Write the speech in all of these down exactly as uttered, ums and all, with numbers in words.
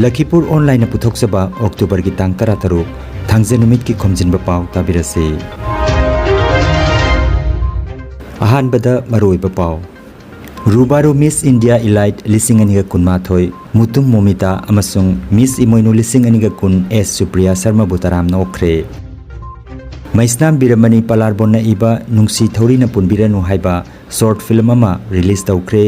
ꯂꯈꯤꯄꯨꯔ ꯑꯣꯟꯂꯥꯏꯟꯅ ꯄꯨꯊꯣꯛꯆꯕ ꯑꯣꯛꯇꯣꯕꯔꯒꯤ ꯇꯥꯡ ꯇꯔꯥꯇꯔꯨꯛ, ꯊꯥꯡꯖ ꯅꯨꯃꯤꯠꯀꯤ ꯈꯣꯝꯖꯤꯟꯕ ꯄꯥꯎ ꯇꯥꯕꯤꯔꯁꯤ꯫ ꯑꯍꯥꯟꯕꯗ ꯃꯔꯨꯑꯣꯏꯕ ꯄꯥꯎ꯫ ꯔꯨꯕꯥꯔꯨ ꯃꯤꯁ ꯏꯟꯗꯤꯌꯥ ꯏꯂꯥꯏꯠ ꯂꯤꯁꯤꯡ ꯑꯅꯤꯒ ꯀꯨꯟꯃꯥꯊꯣꯏ, ꯃꯨꯇꯨꯝ ꯃꯣꯃꯤꯇꯥ ꯑꯃꯁꯨꯡ ꯃꯤꯁ ꯏꯃꯣꯏꯅꯨ ꯂꯤꯁꯤꯡ ꯑꯅꯤꯒ ꯀꯨꯟ, ꯑꯦꯁ ꯁꯨꯄ꯭ꯔꯤꯌꯥ ꯁꯔꯃꯕꯨ ꯇꯔꯥꯝꯅ ꯑꯣꯛꯈ꯭ꯔꯦ꯫ ꯃꯩꯁꯅꯥꯝ ꯕꯤꯔꯃꯅꯤ ꯄꯂꯥꯔꯕꯣꯟꯅ ꯏꯕ ꯅꯨꯡꯁꯤ ꯊꯧꯔꯤꯅ ꯄꯨꯟꯕꯤꯔꯅꯨ ꯍꯥꯏꯕ ꯁꯣꯔꯠ ꯐꯤꯂꯝ ꯑꯃ ꯔꯤꯂꯤꯖ ꯇꯧꯈ꯭ꯔꯦ꯫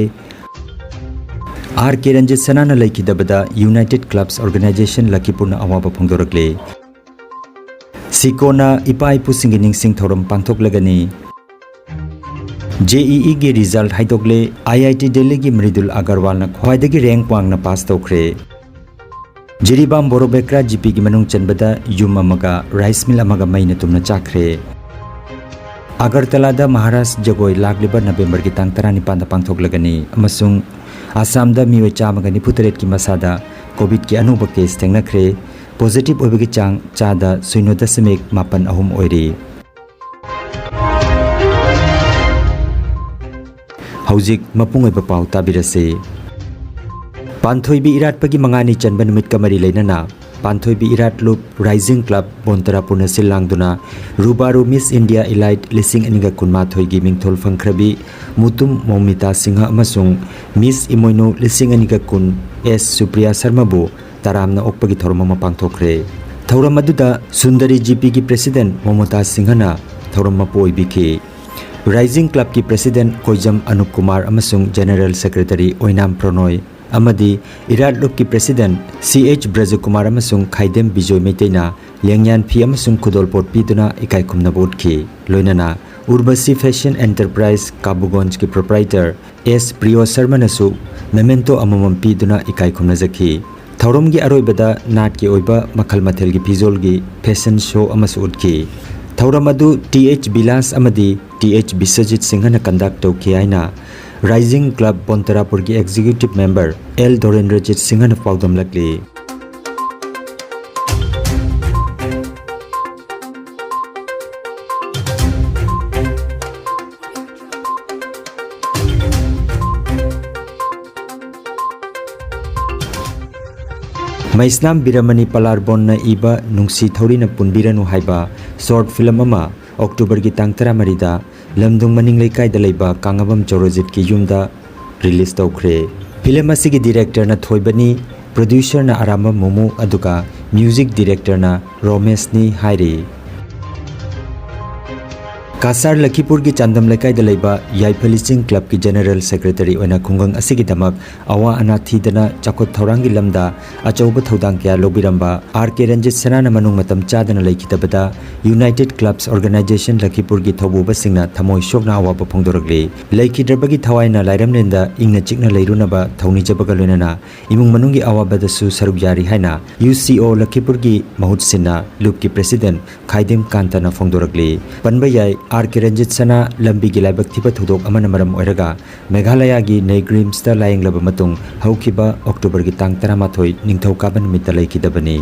ꯑꯥꯔ ꯀꯦ ꯔꯟꯖꯤꯠ ꯁꯅꯥꯅ ꯂꯩꯈꯤꯗꯕꯗ ꯌꯨꯅꯥꯏꯇꯦꯗ ꯀ꯭ꯂꯕꯁ ꯑꯣꯔꯒꯅꯥꯏꯖꯦꯁꯟ ꯂꯈꯤꯄꯨꯔꯅ ꯑꯋꯥꯕ ꯐꯣꯡꯗꯣꯔꯛꯂꯦ꯫ ꯁꯤꯀꯣꯅ ꯏꯄꯥ ꯏꯄꯨꯁꯤꯡꯒꯤ ꯅꯤꯡꯁꯤꯡ ꯊꯧꯔꯝ ꯄꯥꯡꯊꯣꯛꯂꯒꯅꯤ꯫ ꯖꯦ ꯏ ꯏꯒꯤ ꯔꯤꯖꯜꯠ ꯍꯥꯏꯗꯣꯛꯂꯦ꯫ ꯑꯥꯏ ꯑꯥꯏ ꯇꯤ ꯗꯦꯜꯂꯤꯒꯤ ꯃ꯭ꯔꯤꯗꯨꯜ ꯑꯒꯔꯋꯥꯜꯅ ꯈ꯭ꯋꯥꯏꯗꯒꯤ ꯔꯦꯡꯛ ꯋꯥꯡꯅ ꯄꯥꯁ ꯇꯧꯈ꯭ꯔꯦ꯫ ꯖꯤꯔꯤꯕꯥꯝ ꯕꯣꯔꯣꯕꯦꯀ꯭ꯔꯥ ꯖꯤ ꯄꯤꯒꯤ ꯃꯅꯨꯡ ꯆꯟꯕꯗ ꯌꯨꯝ ꯑꯃꯒ ꯔꯥꯏꯁ ꯃꯤꯜ ꯑꯃꯒ ꯃꯩꯅ ꯇꯨꯝꯅ ꯆꯥꯛꯈ꯭ꯔꯦ꯫ ꯑꯒꯔꯇꯂꯥꯗ ꯃꯍꯥꯔꯥꯁ ꯖꯒꯣꯏ ꯂꯥꯛꯂꯤꯕ ꯅꯕꯦꯝꯕꯔꯒꯤ ꯇꯥꯡ ꯇꯔꯥꯅꯤꯄꯥꯟꯗ ꯄꯥꯡꯊꯣꯛꯂꯒꯅꯤ ꯑꯃꯁꯨꯡ ꯑꯁꯥꯝꯗ ꯃꯤꯑꯣꯏ ꯆꯥꯝꯃꯒ ꯅꯤꯐꯨꯇꯔꯦꯠꯀꯤ ꯃꯁꯥꯗ ꯀꯣꯚꯤꯗꯀꯤ ꯑꯅꯧꯕ ꯀꯦꯁ ꯊꯦꯡꯅꯈ꯭ꯔꯦ꯫ ꯄꯣꯖꯤꯇꯤꯚ ꯑꯣꯏꯕꯒꯤ ꯆꯥꯡ ꯆꯥꯗ ꯁꯤꯅꯣ ꯗꯁꯃꯤꯛ ꯃꯥꯄꯟ ꯑꯍꯨꯝ ꯑꯣꯏꯔꯤ꯫ ꯍꯧꯖꯤꯛ ꯃꯄꯨꯡ ꯑꯣꯏꯕ ꯄꯥꯎ ꯇꯥꯕꯤꯔꯁꯤ꯫ ꯄꯥꯟꯊꯣꯏꯕꯤ ꯏꯔꯥꯠꯄꯒꯤ ꯃꯉꯥꯅꯤ ꯆꯟꯕ ꯅꯨꯃꯤꯠꯀ ꯃꯔꯤ ꯂꯩꯅꯅ ꯄꯥꯟꯊꯣꯏꯕꯤ ꯏꯔꯥꯠꯂꯨꯞ ꯔꯥꯏꯖꯤꯡ ꯀ꯭ꯂꯕ ꯕꯣꯟꯇꯔꯥꯄꯨꯔꯅ ꯁꯤꯜ ꯂꯥꯡꯗꯨꯅ ꯔꯨꯕꯥꯔꯨ ꯃꯤꯁ ꯏꯟꯗꯤꯌꯥ ꯏꯂꯥꯏꯠ ꯂꯤꯁꯤꯡ ꯑꯅꯤꯒ ꯀꯨꯟꯃꯥꯊꯣꯏꯒꯤ ꯃꯤꯡꯊꯣꯜ ꯐꯪꯈ꯭ꯔꯕꯤ ꯃꯨꯇꯨꯝ ꯃꯣꯃꯤꯇꯥ ꯁꯤꯡꯍ ꯑꯃꯁꯨꯡ ꯃꯤꯁ ꯏꯃꯣꯏꯅꯨ ꯂꯤꯁꯤꯡ ꯑꯅꯤꯒ ꯀꯨꯟ ꯑꯦꯁ ꯁꯨꯄ꯭ꯔꯤꯌꯥ ꯁꯔꯃꯕꯨ ꯇꯔꯥꯝꯅ ꯑꯣꯛꯄꯒꯤ ꯊꯧꯔꯝ ꯑꯃ ꯄꯥꯡꯊꯣꯛꯈ꯭ꯔꯦ꯫ ꯊꯧꯔꯝ ꯑꯗꯨꯗ ꯁꯨꯟꯗꯔꯤ ꯖꯤ ꯄꯤꯒꯤ ꯄ꯭ꯔꯦꯁꯤꯗꯦꯟꯠ ꯃꯣꯃꯣꯇꯥ ꯁꯤꯡꯍꯅ ꯊꯧꯔꯝ ꯃꯄꯨ ꯑꯣꯏꯕꯤꯈꯤ꯫ ꯔꯥꯏꯖꯤꯡ ꯀ꯭ꯂꯕꯀꯤ ꯄ꯭ꯔꯦꯁꯤꯗꯦꯟꯠ ꯀꯣꯏꯖꯝ ꯑꯅꯨꯞ ꯀꯨꯃꯥꯔ ꯑꯃꯁꯨꯡ ꯖꯦꯅꯔꯦꯜ ꯁꯦꯀ꯭ꯔꯦꯇꯔꯤ ꯑꯣꯏꯅꯥꯝ ꯄ꯭ꯔꯅꯣꯏ ꯑꯃꯗꯤ ꯏꯔꯥꯠꯂꯨꯞꯀꯤ ꯄ꯭ꯔꯦꯁꯤꯗꯦꯟꯠ ꯁꯤ ꯑꯩꯆ ꯕ꯭ꯔꯖꯀꯨꯃꯥꯔ ꯑꯃꯁꯨꯡ ꯈꯥꯏꯗꯦꯝ ꯕꯤꯖꯣꯏ ꯃꯩꯇꯩꯅ ꯂꯦꯡꯌꯥꯟ ꯐꯤ ꯑꯃꯁꯨꯡ ꯈꯨꯗꯣꯜꯄꯣꯠ ꯄꯤꯗꯨꯅ ꯏꯀꯥꯏ ꯈꯨꯝꯅꯕ ꯎꯠꯈꯤ꯫ ꯂꯣꯏꯅꯅ ꯎꯔꯕꯁꯤ ꯐꯦꯁꯟ ꯑꯦꯟꯇꯔꯄ꯭ꯔꯥꯏꯖ ꯀꯥꯕꯨꯒꯣꯟꯖꯀꯤ ꯄ꯭ꯔꯣꯄ꯭ꯔꯥꯏꯇꯔ ꯑꯦꯁ ꯄ꯭ꯔꯤꯌꯣ ꯁꯔꯃꯅꯁꯨ ꯃꯦꯃꯦꯟꯇꯣ ꯑꯃꯃꯝ ꯄꯤꯗꯨꯅ ꯏꯀꯥꯏ ꯈꯨꯝꯅꯖꯈꯤ꯫ ꯊꯧꯔꯝꯒꯤ ꯑꯔꯣꯏꯕꯗ ꯅꯥꯠꯀꯤ ꯑꯣꯏꯕ ꯃꯈꯜ ꯃꯊꯦꯜꯒꯤ ꯐꯤꯖꯣꯜꯒꯤ ꯐꯦꯁꯟ ꯁꯣ ꯑꯃꯁꯨ ꯎꯠꯈꯤ꯫ ꯊꯧꯔꯝ ꯑꯗꯨ ꯇꯤ ꯑꯩꯆ ꯕꯤꯂꯥꯁ ꯑꯃꯗꯤ ꯇꯤ ꯑꯩꯆ ꯕꯤꯁ꯭ꯋꯖꯤꯠ ꯁꯤꯡꯍꯅ ꯀꯟꯗꯛ ꯇꯧꯈꯤ ꯍꯥꯏꯅ ꯔꯥꯏꯖꯤꯡ ꯀ꯭ꯂꯕ ꯕꯣꯟꯇꯔꯥꯄꯨꯔꯒꯤ ꯑꯦꯛꯖꯤꯀ꯭ꯌꯨꯇꯤꯚ ꯃꯦꯝꯕꯔ ꯑꯦꯜ ꯗꯣꯔꯦꯟꯗ꯭ꯔꯖꯤꯠ ꯁꯤꯡꯍꯅ ꯄꯥꯎꯗꯝꯂꯛꯂꯤ꯫ ꯃꯩꯁꯅꯥꯝ ꯕꯤꯔꯃꯅꯤ ꯄꯂꯥꯔꯕꯣꯟꯅ ꯏꯕ ꯅꯨꯡꯁꯤ ꯊꯧꯔꯤꯅ ꯄꯨꯟꯕꯤꯔꯅꯨ ꯍꯥꯏꯕ ꯁꯣꯔꯠ ꯐꯤꯂꯝ ꯑꯃ ꯑꯣꯛꯇꯣꯕꯔꯒꯤ ꯇꯥꯡ ꯇꯔꯥꯃꯔꯤꯗ ꯂꯝꯗꯨꯡ ꯃꯅꯤꯡ ꯂꯩꯀꯥꯏꯗ ꯂꯩꯕ ꯀꯥꯡꯉꯕꯝ ꯆꯧꯔꯖꯤꯠꯀꯤ ꯌꯨꯝꯗ ꯔꯤꯂꯤꯁ ꯇꯧꯈ꯭ꯔꯦ꯫ ꯐꯤꯂꯝ ꯑꯁꯤꯒꯤ ꯗꯤꯔꯦꯛꯇꯔꯅ ꯊꯣꯏꯕꯅꯤ, ꯄ꯭ꯔꯣꯗ꯭ꯌꯨꯁꯔꯅ ꯑꯔꯥꯝꯕꯝ ꯃꯨꯃꯨ, ꯑꯗꯨꯒ ꯃ꯭ꯌꯨꯖꯤꯛ ꯗꯤꯔꯦꯛꯇꯔꯅ ꯔꯣꯃꯦꯁꯅꯤ ꯍꯥꯏꯔꯤ꯫ ꯀꯥꯁꯥꯔ ꯂꯈꯤꯄꯨꯔꯒꯤ ꯆꯥꯟꯗꯝ ꯂꯩꯀꯥꯏꯗ ꯂꯩꯕ ꯌꯥꯏꯐ ꯂꯤꯆꯤꯡ ꯀ꯭ꯂꯕꯀꯤ ꯖꯦꯅꯔꯦꯜ ꯁꯦꯀ꯭ꯔꯦꯇꯔꯤ ꯑꯣꯏꯅ ꯈꯨꯡꯒꯪ ꯑꯁꯤꯒꯤꯗꯃꯛ ꯑꯋꯥ ꯑꯅꯥ ꯊꯤꯗꯅ ꯆꯥꯎꯈꯠ ꯊꯧꯔꯥꯡꯒꯤ ꯂꯝꯗ ꯑꯆꯧꯕ ꯊꯧꯗꯥꯡ ꯀꯌꯥ ꯂꯧꯕꯤꯔꯝꯕ ꯑꯥꯔ ꯀꯦ ꯔꯟꯖꯤꯠ ꯁꯅꯥꯅ ꯃꯅꯨꯡ ꯃꯇꯝ ꯆꯥꯗꯅ ꯂꯩꯈꯤꯗꯕꯗ ꯌꯨꯅꯥꯏꯇꯦꯗ ꯀ꯭ꯂꯕꯁ ꯑꯣꯔꯒꯅꯥꯏꯖꯦꯁꯟ ꯂꯈꯤꯄꯨꯔꯒꯤ ꯊꯧꯕꯨꯕꯁꯤꯡꯅ ꯊꯃꯣꯏ ꯁꯣꯛꯅ ꯑꯋꯥꯕ ꯐꯣꯡꯗꯣꯔꯛꯂꯤ꯫ ꯂꯩꯈꯤꯗ꯭ꯔꯕꯒꯤ ꯊꯋꯥꯏꯅ ꯂꯥꯏꯔꯝꯂꯦꯟꯗ ꯏꯪꯅ ꯆꯤꯛꯅ ꯂꯩꯔꯨꯅꯕ ꯊꯧꯅꯤꯖꯕꯒ ꯂꯣꯏꯅꯅ ꯏꯃꯨꯡ ꯃꯅꯨꯡꯒꯤ ꯑꯋꯥꯕꯗꯁꯨ ꯁꯔꯨꯛ ꯌꯥꯔꯤ ꯍꯥꯏꯅ ꯌꯨ ꯁꯤ ꯑꯣ ꯂꯈꯤꯄꯨꯔꯒꯤ ꯃꯍꯨꯠ ꯁꯤꯟꯅ ꯂꯨꯞꯀꯤ ꯄ꯭ꯔꯦꯁꯤꯗꯦꯟꯠ ꯈꯥꯏꯗꯦꯝ ꯀꯥꯟꯇꯅ ꯐꯣꯡꯗꯣꯔꯛꯂꯤ꯫ ꯄꯟꯕ ꯌꯥꯏ, ꯑꯥꯔ ꯀꯦ ꯔꯟꯖꯤꯠ ꯁꯅꯥ ꯂꯝꯕꯤꯒꯤ ꯂꯥꯏꯕꯛ ꯊꯤꯕ ꯊꯧꯗꯣꯛ ꯑꯃꯅ ꯃꯔꯝ ꯑꯣꯏꯔꯒ ꯃꯦꯘꯥꯂꯌꯥꯒꯤ ꯅꯦꯒ꯭ꯔꯤꯝꯁꯇ ꯂꯥꯌꯦꯡꯂꯕ ꯃꯇꯨꯡ ꯍꯧꯈꯤꯕ ꯑꯣꯛꯇꯣꯕꯔꯒꯤ ꯇꯥꯡ ꯇꯔꯥꯃꯥꯊꯣꯏ ꯅꯤꯡꯊꯧꯀꯥꯕ ꯅꯨꯃꯤꯠꯇ ꯂꯩꯈꯤꯗꯕꯅꯤ꯫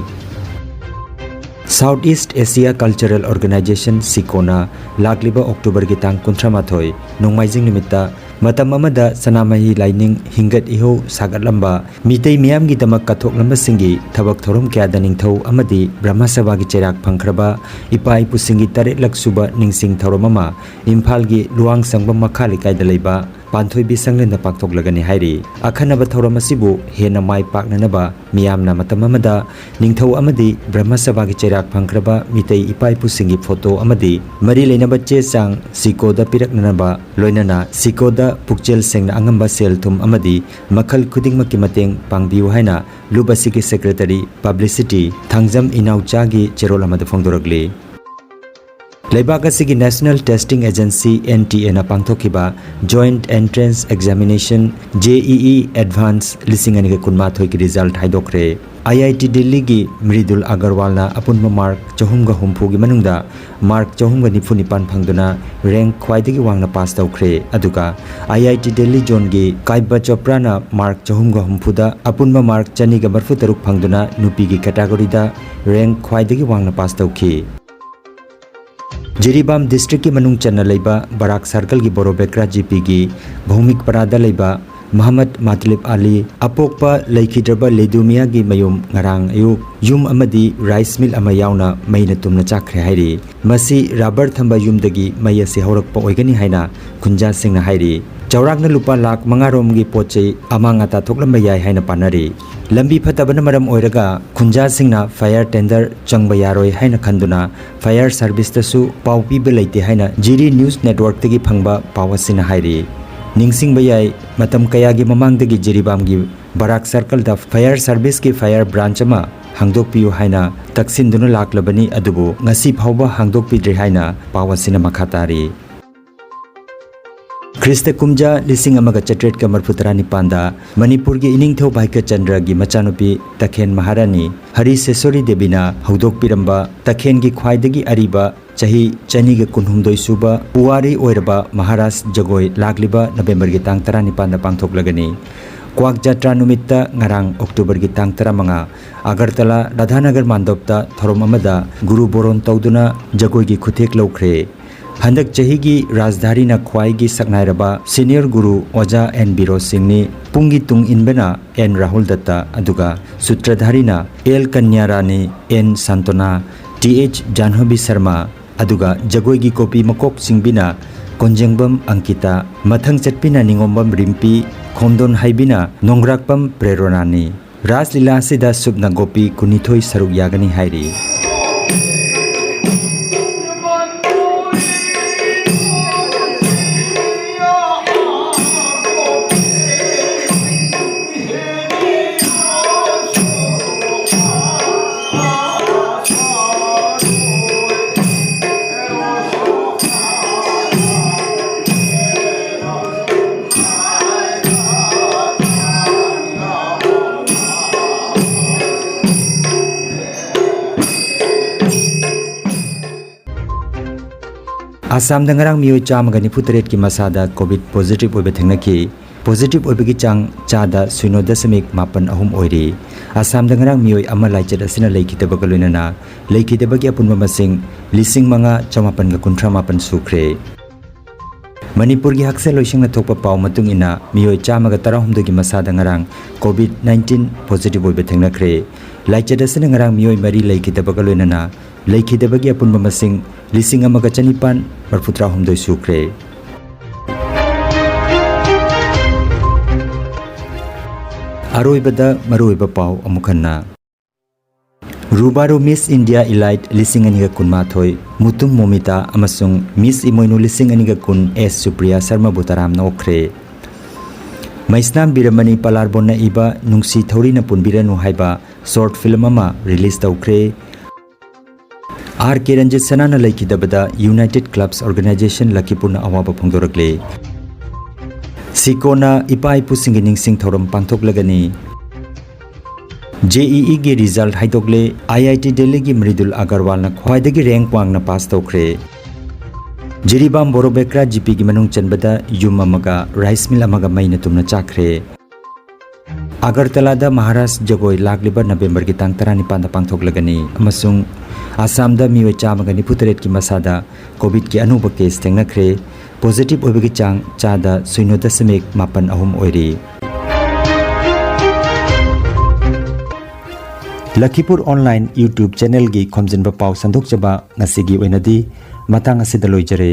South east Asia cultural organisation ꯁꯤꯀꯣꯅ ꯂꯥꯛꯂꯤꯕ ꯑꯣꯛꯇꯣꯕꯔꯒꯤ ꯇꯥꯡ ꯀꯨꯟꯊ꯭ꯔꯥꯃꯥꯊꯣꯏ ꯅꯣꯡꯃꯥꯏꯖꯤꯡ ꯅꯨꯃꯤꯠꯇ ꯃꯇꯝ ꯑꯃꯗ ꯁꯅꯥꯃꯍꯤ ꯂꯥꯏꯅꯤꯡ ꯍꯤꯡꯒꯠ ꯏꯍꯧ ꯁꯥꯒꯠꯂꯝꯕ ꯃꯤꯇꯩ ꯃꯤꯌꯥꯝꯒꯤꯗꯃꯛ ꯀꯠꯊꯣꯛꯂꯝꯕꯁꯤꯡꯒꯤ ꯊꯕꯛ ꯊꯧꯔꯝ ꯀꯌꯥꯗ ꯅꯤꯡꯊꯧ ꯑꯃꯗꯤ ꯕ꯭ꯔꯍꯃ ꯁꯚꯥꯒꯤ ꯆꯩꯔꯥꯛ ꯐꯪꯈ꯭ꯔꯕ ꯏꯄꯥ ꯏꯄꯨꯁꯤꯡꯒꯤ ꯇꯔꯦꯠꯂꯛ ꯁꯨꯕ ꯅꯤꯡꯁꯤꯡ ꯊꯧꯔꯝ ꯑꯃ ꯏꯝꯐꯥꯜꯒꯤ ꯂꯨꯋꯥꯡꯁꯪꯕꯝ ꯃꯈꯥ ꯂꯩꯀꯥꯏꯗ ꯂꯩꯕ ꯄꯥꯟꯊꯣꯏꯕꯤ ꯁꯪꯂꯦꯟꯗ ꯄꯥꯡꯊꯣꯛꯂꯒꯅꯤ ꯍꯥꯏꯔꯤ꯫ ꯑꯈꯟꯅꯕ ꯊꯧꯔꯝ ꯑꯁꯤꯕꯨ ꯍꯦꯟꯅ ꯃꯥꯏ ꯄꯥꯛꯅꯅꯕ ꯃꯤꯌꯥꯝꯅ ꯃꯇꯝ ꯑꯃꯗ ꯅꯤꯡꯊꯧ ꯑꯃꯗꯤ ꯕ꯭ꯔꯍꯃ ꯁꯚꯥꯒꯤ ꯆꯩꯔꯥꯛ ꯐꯪꯈ꯭ꯔꯕ ꯃꯤꯇꯩ ꯏꯄꯥ ꯏꯄꯨꯁꯤꯡꯒꯤ ꯐꯣꯇꯣ ꯑꯃꯗꯤ ꯃꯔꯤ ꯂꯩꯅꯕ ꯆꯦ ꯆꯥꯡ ꯁꯤꯀꯣꯗ ꯄꯤꯔꯛꯅꯅꯕ, ꯂꯣꯏꯅꯅ ꯁꯤꯀꯣꯗ ꯄꯨꯛꯆꯦꯜ ꯁꯦꯡꯅ ꯑꯉꯝꯕ ꯁꯦꯜ ꯊꯨꯝ ꯑꯃꯗꯤ ꯃꯈꯜ ꯈꯨꯗꯤꯡꯃꯛꯀꯤ ꯃꯇꯦꯡ ꯄꯥꯡꯕꯤꯌꯨ ꯍꯥꯏꯅ ꯂꯨꯞ ꯑꯁꯤꯒꯤ ꯁꯦꯀ꯭ꯔꯦꯇꯔꯤ ꯄꯕ꯭ꯂꯤꯁꯤꯇꯤ ꯊꯥꯡꯖꯝ ꯏꯅꯥꯎꯆꯥꯒꯤ ꯆꯦꯔꯣꯜ ꯑꯃꯗ ꯐꯣꯡꯗꯣꯔꯛꯂꯤ꯫ ꯂꯩꯕꯥꯛ ꯑꯁꯤꯒꯤ national testing agency, N T ꯑꯦꯅ ꯄꯥꯡꯊꯣꯛꯈꯤꯕ joint entrance examination, J E E advanced ꯂꯤꯁꯤꯡ ꯑꯅꯤꯒ ꯀꯨꯟꯃꯥꯊꯣꯏꯒꯤ ꯔꯤꯖꯜꯠ ꯍꯥꯏꯗꯣꯛꯈ꯭ꯔꯦ꯫ ꯑꯥꯏ ꯑꯥꯏ ꯇꯤ ꯗꯤꯜꯂꯤꯒꯤ ꯃ꯭ꯔꯤꯗꯨꯜ ꯑꯒꯔꯋꯥꯜꯅ ꯑꯄꯨꯟꯕ ꯃꯥꯔꯛ ꯆꯍꯨꯝꯒ ꯍꯨꯝꯐꯨꯒꯤ ꯃꯅꯨꯡꯗ ꯃꯥꯔꯛ ꯆꯍꯨꯝꯒ ꯅꯤꯐꯨ ꯅꯤꯄꯥꯟ ꯐꯪꯗꯨꯅ ꯔꯦꯡꯛ ꯈ꯭ꯋꯥꯏꯗꯒꯤ ꯋꯥꯡꯅ ꯄꯥꯁ ꯇꯧꯈ꯭ꯔꯦ꯫ ꯑꯗꯨꯒ ꯑꯥꯏ ꯑꯥꯏ ꯇꯤ ꯗꯤꯜꯂꯤ ꯖꯣꯟꯒꯤ ꯀꯥꯏꯕ ꯆꯣꯄ꯭ꯔꯥꯅ ꯃꯥꯔꯛ ꯆꯍꯨꯝꯒ ꯍꯨꯝꯐꯨꯗ ꯑꯄꯨꯟꯕ ꯃꯥꯔꯛ ꯆꯅꯤꯒ ꯃꯔꯤꯐꯨ ꯇꯔꯨꯛ ꯐꯪꯗꯨꯅ ꯅꯨꯄꯤꯒꯤ ꯀꯦꯇꯥꯒꯣꯔꯤꯗ ꯔꯦꯡꯛ ꯈ꯭ꯋꯥꯏꯗꯒꯤ ꯋꯥꯡꯅ ꯄꯥꯁ ꯇꯧꯈꯤ꯫ ꯖꯤꯔꯤꯕꯥꯝ ꯗꯤꯁꯇ꯭ꯔꯤꯛꯀꯤ ꯃꯅꯨꯡ ꯆꯟꯅ ꯂꯩꯕ ꯕꯔꯥꯛ ꯁꯥꯔꯀꯜꯒꯤ ꯕꯣꯔꯣꯕꯦꯀ꯭ꯔꯥ ꯖꯤ ꯄꯤꯒꯤ ꯚꯧꯃꯤꯛ ꯄꯔꯥꯗ ꯂꯩꯕ ꯃꯍꯃꯗ ꯃꯥꯇꯂꯤꯕ ꯑꯂꯤ, ꯑꯄꯣꯛꯄ ꯂꯩꯈꯤꯗ꯭ꯔꯕ ꯂꯦꯗꯨꯃꯤꯌꯥꯒꯤ ꯃꯌꯨꯝ ꯉꯔꯥꯡ ꯑꯌꯨꯛ ꯌꯨꯝ ꯑꯃꯗꯤ ꯔꯥꯏꯁ ꯃꯤꯜ ꯑꯃ ꯌꯥꯎꯅ ꯃꯩꯅ ꯇꯨꯝꯅ ꯆꯥꯛꯈ꯭ꯔꯦ ꯍꯥꯏꯔꯤ꯫ ꯃꯁꯤ ꯔꯕꯔ ꯊꯝꯕ ꯌꯨꯝꯗꯒꯤ ꯃꯩ ꯑꯁꯤ ꯍꯧꯔꯛꯄ ꯑꯣꯏꯒꯅꯤ ꯍꯥꯏꯅ ꯈꯨꯟꯖꯥꯁꯤꯡꯅ ꯍꯥꯏꯔꯤ꯫ ꯆꯥꯎꯔꯥꯛꯅ ꯂꯨꯄꯥ ꯂꯥꯈ ꯃꯉꯥ ꯔꯣꯝꯒꯤ ꯄꯣꯠ ꯆꯩ ꯑꯃꯥꯡ ꯑꯇꯥ ꯊꯣꯛꯂꯝꯕ ꯌꯥꯏ ꯍꯥꯏꯅ ꯄꯥꯅꯔꯤ꯫ ꯂꯝꯕꯤ ꯐꯠꯇꯕꯅ ꯃꯔꯝ ꯑꯣꯏꯔꯒ ꯈꯨꯟꯖꯥꯁꯤꯡꯅ ꯐꯥꯌꯔ ꯇꯦꯟꯗꯔ ꯆꯪꯕ ꯌꯥꯔꯣꯏ ꯍꯥꯏꯅ ꯈꯟꯗꯨꯅ ꯐꯥꯌꯔ ꯁꯥꯔꯚꯤꯁꯇꯁꯨ ꯄꯥꯎ ꯄꯤꯕ ꯂꯩꯇꯦ ꯍꯥꯏꯅ ꯖꯤꯔꯤ ꯅ꯭ꯌꯨꯁ ꯅꯦꯠꯋꯥꯔꯛꯇꯒꯤ ꯐꯪꯕ ꯄꯥꯎ ꯑꯁꯤꯅ ꯍꯥꯏꯔꯤ꯫ ꯅꯤꯡꯁꯤꯡꯕ ꯌꯥꯏ, ꯃꯇꯝ ꯀꯌꯥꯒꯤ ꯃꯃꯥꯡꯗꯒꯤ ꯖꯤꯔꯤꯕꯥꯝꯒꯤ ꯕꯔꯥꯛ ꯁꯔꯀꯜꯗ ꯐꯥꯌꯔ ꯁꯥꯔꯚꯤꯁꯀꯤ ꯐꯥꯌꯔ ꯕ꯭ꯔꯥꯟꯆ ꯑꯃ ꯍꯥꯡꯗꯣꯛꯄꯤꯌꯨ ꯍꯥꯏꯅ ꯇꯛꯁꯤꯟꯗꯨꯅ ꯂꯥꯛꯂꯕꯅꯤ, ꯑꯗꯨꯕꯨ ꯉꯁꯤ ꯐꯥꯎꯕ ꯍꯥꯡꯗꯣꯛꯄꯤꯗ꯭ꯔꯤ ꯍꯥꯏꯅ ꯄꯥꯎ ꯑꯁꯤꯅ ꯃꯈꯥ ꯇꯥꯔꯤ꯫ ꯈ꯭ꯔꯤꯁꯇ ꯀꯨꯝꯖꯥ ꯂꯤꯁꯤꯡ ꯑꯃꯒ ꯆꯥꯇ꯭ꯔꯦꯠꯀ ꯃꯔꯤꯐꯨ ꯇꯔꯥꯅꯤꯄꯥꯟꯗ ꯃꯅꯤꯄꯨꯔꯒꯤ ꯏꯅꯤꯡꯊꯧ ꯚꯥꯏꯀꯆꯟꯗ꯭ꯔꯒꯤ ꯃꯆꯥꯅꯨꯄꯤ ꯇꯈꯦꯟ ꯃꯍꯥꯔꯥꯅꯤ ꯍꯔꯤꯁꯦꯁꯣꯔꯤ ꯗꯦꯕꯤꯅ ꯍꯧꯗꯣꯛꯄꯤꯔꯝꯕ ꯇꯈꯦꯟꯒꯤ ꯈ꯭ꯋꯥꯏꯗꯒꯤ ꯑꯔꯤꯕ ꯆꯍꯤ ꯆꯅꯤꯒ ꯀꯨꯟꯍꯨꯝꯗꯣꯏ ꯁꯨꯕ ꯄꯨꯋꯥꯔꯤ ꯑꯣꯏꯔꯕ ꯃꯍꯥꯔꯥꯖ ꯖꯒꯣꯏ ꯂꯥꯛꯂꯤꯕ ꯅꯕꯦꯝꯕꯔꯒꯤ ꯇꯥꯡ ꯇꯔꯥꯅꯤꯄꯥꯟꯗ ꯄꯥꯡꯊꯣꯛꯂꯒꯅꯤ꯫ ꯀ꯭ꯋꯥꯛ ꯖꯇ꯭ꯔꯥ ꯅꯨꯃꯤꯠꯇ ꯉꯔꯥꯡ ꯑꯣꯛꯇꯣꯕꯔꯒꯤ ꯇꯥꯡ ꯇꯔꯥꯃꯉꯥ ꯑꯒꯔꯇꯂꯥ ꯔꯥꯙꯥꯅꯒꯔ ꯃꯥꯟꯗꯣꯞꯇ ꯊꯧꯔꯝ ꯑꯃꯗ ꯒꯨꯔꯨ ꯕꯣꯔꯣꯟ ꯇꯧꯗꯨꯅ ꯖꯒꯣꯏꯒꯤ ꯈꯨꯊꯦꯛ ꯂꯧꯈ꯭ꯔꯦ꯫ ꯍꯟꯗꯛ ꯆꯍꯤꯒꯤ ꯔꯥꯖꯙꯥꯔꯤꯅ ꯈ꯭ꯋꯥꯏꯒꯤ ꯁꯛꯅꯥꯏꯔꯕ ꯁꯤꯅꯤꯌꯔ ꯒꯨꯔꯨ ꯑꯣꯖꯥ ꯑꯦꯟ ꯕꯤꯔꯣ ꯁꯤꯡꯅꯤ꯫ ꯄꯨꯡꯒꯤ ꯇꯨꯡ ꯏꯟꯕꯅ ꯑꯦꯟ ꯔꯥꯍꯨꯜ ꯗꯠꯇ, ꯑꯗꯨꯒ ꯁꯨꯇ꯭ꯔꯙꯥꯔꯤꯅ L Kanyarani, N Shantona, T H Jahnavi Sharma, ꯑꯗꯨꯒ ꯖꯒꯣꯏꯒꯤ ꯀꯣꯄꯤ ꯃꯀꯣꯛ ꯆꯤꯡꯕꯤꯅ ꯀꯣꯟꯖꯦꯡꯕꯝ ꯑꯪꯀꯤꯇꯥ, ꯃꯊꯪ ꯆꯠꯄꯤꯅ ꯅꯤꯉꯣꯝꯕꯝ ꯔꯤꯝꯄꯤ, ꯈꯣꯝꯗꯣꯟ ꯍꯩꯕꯤꯅ ꯅꯣꯡꯒ꯭ꯔꯥꯛꯄꯝ ꯄ꯭ꯔꯦꯔꯣꯅꯥꯅꯤ꯫ ꯔꯥꯁ ꯂꯤꯂꯥ ꯑꯁꯤꯗ ꯁꯨꯞꯅ ꯒꯣꯄꯤ ꯀꯨꯟꯅꯤꯊꯣꯏ ꯁꯔꯨꯛ ꯌꯥꯒꯅꯤ ꯍꯥꯏꯔꯤ꯫ ꯑꯁꯥꯝꯗ ꯉꯔꯥꯡ ꯃꯤꯑꯣꯏ ꯆꯥꯝꯃꯒ ꯅꯤꯐꯨ ꯇꯔꯦꯠꯀꯤ ꯃꯁꯥꯗ ꯀꯣꯚꯤꯗ ꯄꯣꯖꯤꯇꯤꯚ ꯑꯣꯏꯕ ꯊꯦꯡꯅꯈꯤ꯫ ꯄꯣꯖꯤꯇꯤꯚ ꯑꯣꯏꯕꯒꯤ ꯆꯥꯡ ꯆꯥꯗ ꯁꯤꯅꯣ ꯗꯁꯃꯤꯛ ꯃꯥꯄꯟ ꯑꯍꯨꯝ ꯑꯣꯏꯔꯤ꯫ ꯑꯁꯥꯝꯗ ꯉꯔꯥꯡ ꯃꯤꯑꯣꯏ ꯑꯃ ꯂꯥꯏꯆꯠ ꯑꯁꯤꯅ ꯂꯩꯈꯤꯗꯕꯒ ꯂꯣꯏꯅꯅ ꯂꯩꯈꯤꯗꯕꯒꯤ ꯑꯄꯨꯟꯕ ꯃꯁꯤꯡ ꯂꯤꯁꯤꯡ ꯃꯉꯥ ꯆꯃꯥꯄꯟꯒ ꯀꯨꯟꯊ꯭ꯔꯥ ꯃꯥꯄꯟ ꯁꯨꯈ꯭ꯔꯦ꯫ ꯃꯅꯤꯄꯨꯔꯒꯤ ꯍꯛꯁꯦꯜ ꯂꯣꯏꯁꯪꯅ ꯊꯣꯛꯄ ꯄꯥꯎ ꯃꯇꯨꯡ ꯏꯟꯅ, ꯃꯤꯑꯣꯏ ꯆꯥꯝꯃꯒ ꯇꯔꯥꯍꯨꯝꯗꯣꯏꯒꯤ ꯃꯁꯥꯗ ꯉꯔꯥꯡ COVID nineteen positive ꯑꯣꯏꯕ ꯊꯦꯡꯅꯈ꯭ꯔꯦ꯫ ꯂꯥꯏꯆꯠ ꯑꯁꯤꯅ ꯉꯔꯥꯡ ꯃꯤꯑꯣꯏ ꯃꯔꯤ ꯂꯩꯈꯤꯗꯕꯒ ꯂꯣꯏꯅꯅ ꯂꯩꯈꯤꯗꯕꯒꯤ ꯑꯄꯨꯟꯕ ꯃꯁꯤꯡ ꯂꯤꯁꯤꯡ ꯑꯃꯒ ꯆꯅꯤꯄꯥꯟ ꯃꯔꯐꯨꯇꯔꯥꯍꯨꯝꯗꯣꯏ ꯁꯨꯈ꯭ꯔꯦ꯫ ꯑꯔꯣꯏꯕꯗ ꯃꯔꯨꯑꯣꯏꯕ ꯄꯥꯎ ꯑꯃꯨꯛ ꯍꯟꯅ꯫ ꯔꯨꯕꯥꯔꯨ Miss India Elite ꯂꯤꯁꯤꯡ ꯑꯅꯤꯒ ꯀꯨꯟꯃꯥꯊꯣꯏ, ꯃꯨꯇꯨꯝ ꯃꯣꯃꯤꯇꯥ ꯑꯃꯁꯨꯡ Miss ꯏꯃꯣꯏꯅꯨ ꯂꯤꯁꯤꯡ ꯑꯅꯤꯒ ꯀꯨꯟ S ꯁꯨꯄ꯭ꯔꯤꯌꯥ ꯁꯔꯃꯕꯨ ꯇꯔꯥꯝꯅ ꯑꯣꯛꯈ꯭ꯔꯦ꯫ ꯃꯩꯁꯅꯥꯝ ꯕꯤꯔꯃꯅꯤ ꯄꯂꯥꯔꯕꯣꯟꯅ ꯏꯕ ꯅꯨꯡꯁꯤ ꯊꯧꯔꯤꯅ ꯄꯨꯟꯕꯤꯔꯅꯨ ꯍꯥꯏꯕ short film ꯑꯃ release ꯇꯧꯈ꯭ꯔꯦ꯫ R K Ranjit ꯁꯅꯥꯅ ꯂꯩꯈꯤꯗꯕꯗ United Clubs Organization ꯂꯈꯤꯄꯨꯔꯅ ꯑꯋꯥꯕ ꯐꯣꯡꯗꯣꯔꯛꯂꯦ꯫ ꯁꯤꯀꯣꯅ ꯏꯄꯥ ꯏꯄꯨꯁꯤꯡꯒꯤ ꯅꯤꯡꯁꯤꯡ ꯊꯧꯔꯝ ꯄꯥꯡꯊꯣꯛꯂꯒꯅꯤ꯫ JEE ꯒꯤ result ꯍꯥꯏꯗꯣꯛꯂꯦ꯫ IIT ꯗꯦꯜꯂꯤꯒꯤ ꯃ꯭ꯔꯤꯗꯨꯜ ꯑꯒꯔꯋꯥꯜꯅ ꯈ꯭ꯋꯥꯏꯗꯒꯤ rank ꯋꯥꯡꯅ pass ꯇꯧꯈ꯭ꯔꯦ꯫ ꯖꯤꯔꯤꯕꯥꯝ ꯕꯣꯔꯣꯕꯦꯀ꯭ꯔꯥ GP ꯒꯤ ꯃꯅꯨꯡ ꯆꯟꯕꯗ ꯌꯨꯝ ꯑꯃꯒ rice mill ꯑꯃꯒ ꯃꯩꯅ ꯇꯨꯝꯅ ꯆꯥꯛꯈ꯭ꯔꯦ꯫ ꯑꯒꯔꯇꯂꯥꯗ ꯃꯍꯥꯔꯥꯁ ꯖꯒꯣꯏ ꯂꯥꯛꯂꯤꯕ ꯅꯕꯦꯝꯕꯔꯒꯤ ꯇꯥꯡ ꯇꯔꯥꯅꯤꯄꯥꯟꯗ ꯄꯥꯡꯊꯣꯛꯂꯒꯅꯤ ꯑꯃꯁꯨꯡ ꯑꯁꯥꯝꯗ ꯃꯤꯑꯣꯏ ꯆꯥꯝꯃꯒ ꯅꯤꯐꯨꯇꯔꯦꯠꯀꯤ ꯃꯁꯥꯗ COVID ꯀꯤ ꯑꯅꯧꯕ case ꯊꯦꯡꯅꯈ꯭ꯔꯦ꯫ Positive ꯑꯣꯏꯕꯒꯤ ꯆꯥꯡ ꯆꯥꯗ ꯁꯤꯅꯣ ꯗꯁꯃꯤꯛ ꯃꯥꯄꯟ ꯑꯍꯨꯝ ꯑꯣꯏꯔꯤ꯫ ꯂꯈꯤꯄꯨꯔ online YouTube channel ꯒꯤ ꯈꯣꯝꯖꯤꯟꯕ ꯄꯥꯎ ꯁꯟꯗꯣꯛꯆꯕ ꯉꯁꯤꯒꯤ ꯑꯣꯏꯅꯗꯤ ꯃꯇꯥꯡ ꯑꯁꯤꯗ ꯂꯣꯏꯖꯔꯦ꯫